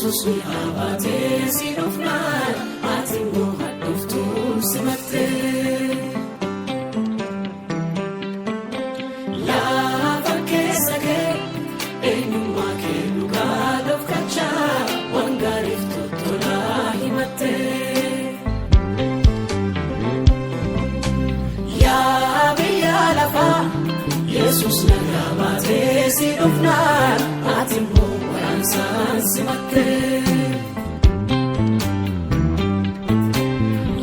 Yesus mi'aa baatee si dhufnaan ati immoo hadhooftuu simattee. Lafa keessa kee eenyummaa kee dhugaa dhofkachaa waan gaariif tottolaa himattee. Yaa biyya lafaa Yesus nagaa baatee si dhufnaan ati immoo waraansaan simattee.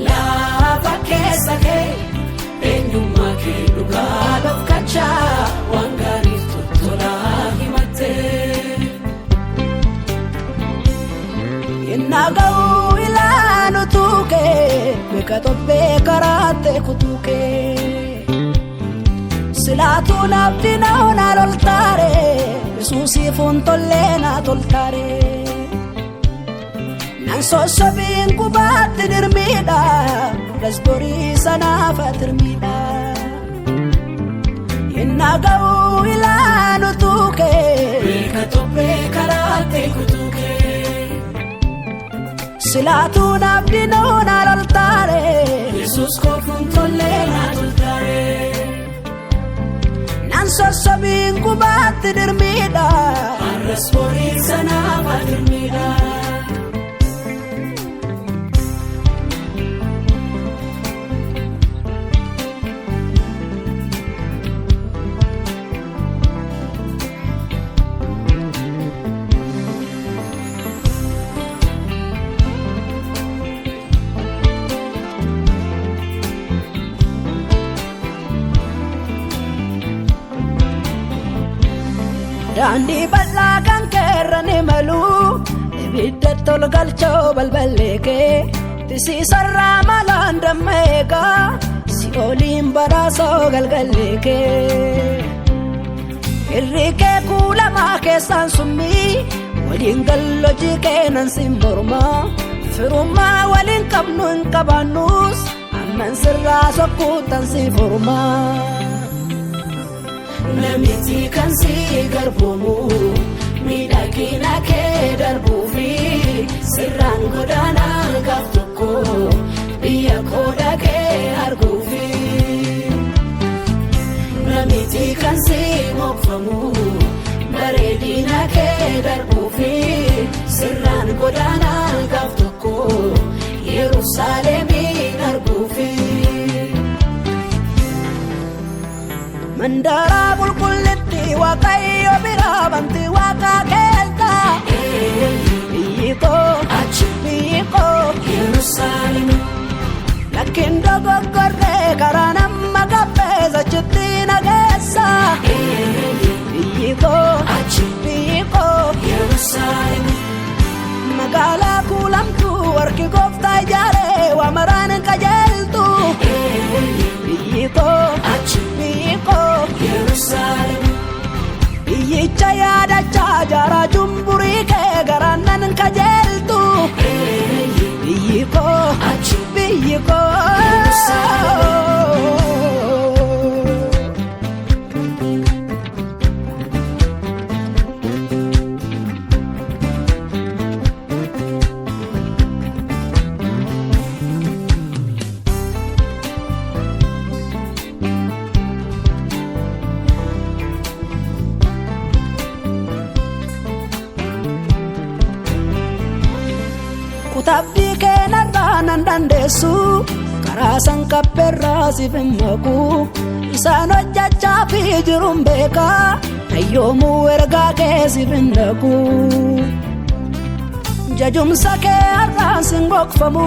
Lafa keessa kee eenyummaa kee dhugaa dhofkachaa waan gaariif tottolaa himattee. Innaga'uu ilaalu tuukee beeka tobbee karaatti kutuukee. Silaatuu naaf dinaa na loltaare Yesuusiif tollee na toltaare. Nan sossobiin qubaatti dirmiidha rasborii sanaaf atirmiidha. Innaga'uu ilaalu tuukee. Beeka tobbee karaatti kutuukee. Silaatuu naaf dinaa na loltaare. Yesuus koofuun tollee na toltaare. Nan sossobiin qubaatti dirmiidha. Rasborii sanaaf atirmiidha. Daandii bal'aa kan keerra ni malu ibidda tol galchoo balballee kee tisiisarraa malaan damma eegaa si'ooliin badhaasoo galgallee kee. Irri kee kuulamaa keessaan summii waliin gallojii keenan sin mormaa firummaa waliin qabnu hin qabaannus amman sirraa sokkuutan si formaa. Namichi kan si garboomu miidhagina kee darbuufi sirraan godaanaa gaaf tokko biyya koo dhaqee arguufi. Namichi kan si mokfamu bareedina kee darbuufi sirraan godaanaa gaaf tokko Yerusaalemiin arguufi. Mandaraa qulqullitti Waaqayyo biraa banti waaqa keessa. Biyyi koo Achi biyyi koo Yerusaalem lakkiin dogoggorree karaa nama gabbeessa achitti nageessa. Biyyi koo Achi biyyi koo Yerusaalem magaalaa kuulamtuu harki gooftaa ijaaree waa maraan hin qajeeltu. Biyyi koo Achi biyyi koo. Yerusaalem Biyyicha yaadachaa jaaraa jumburii kee garaan nan kajeeltu. Biyyi koo Achi biyyi koo. Kutabbii keenarraa nan dandeessu karaa san qabbeerraa siif hin maqu isaan hojjechaa fi jiruun beekaa hayyoomuu ergaa kee siif hin dhaqu. Jajumsa kee har'aan sin gokfamu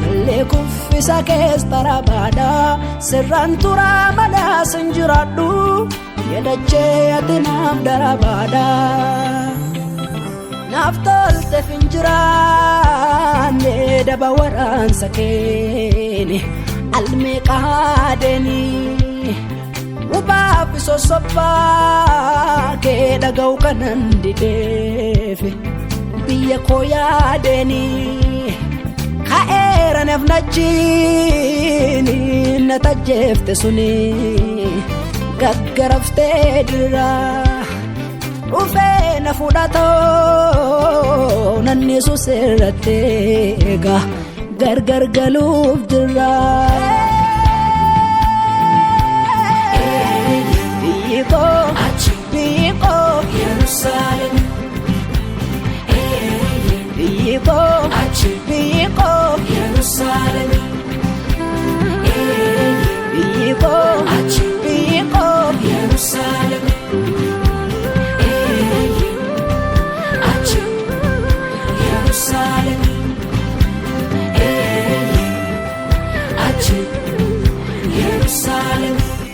mallee kuffisa kees tarabaadha sirraan turaa malee sin jiraadhu yadachee ati naaf darabaadha. Naaf tolte finjiraanne daba waraansa keene almeeqaadeeni Hubaaf sossobbaa kee dhaga'u kanan dideef biyya koo yaadeeni ka'eera naaf nachiini na tajjeefte suni gaggaraftee dirraa. Dhufee na fudhatoo nanni susirratti egaa gargar galuuf jirra. Biyyi koo biyyi koo biyyi koo biyyi koo biyyi koo biyyi koo. Jerusalem.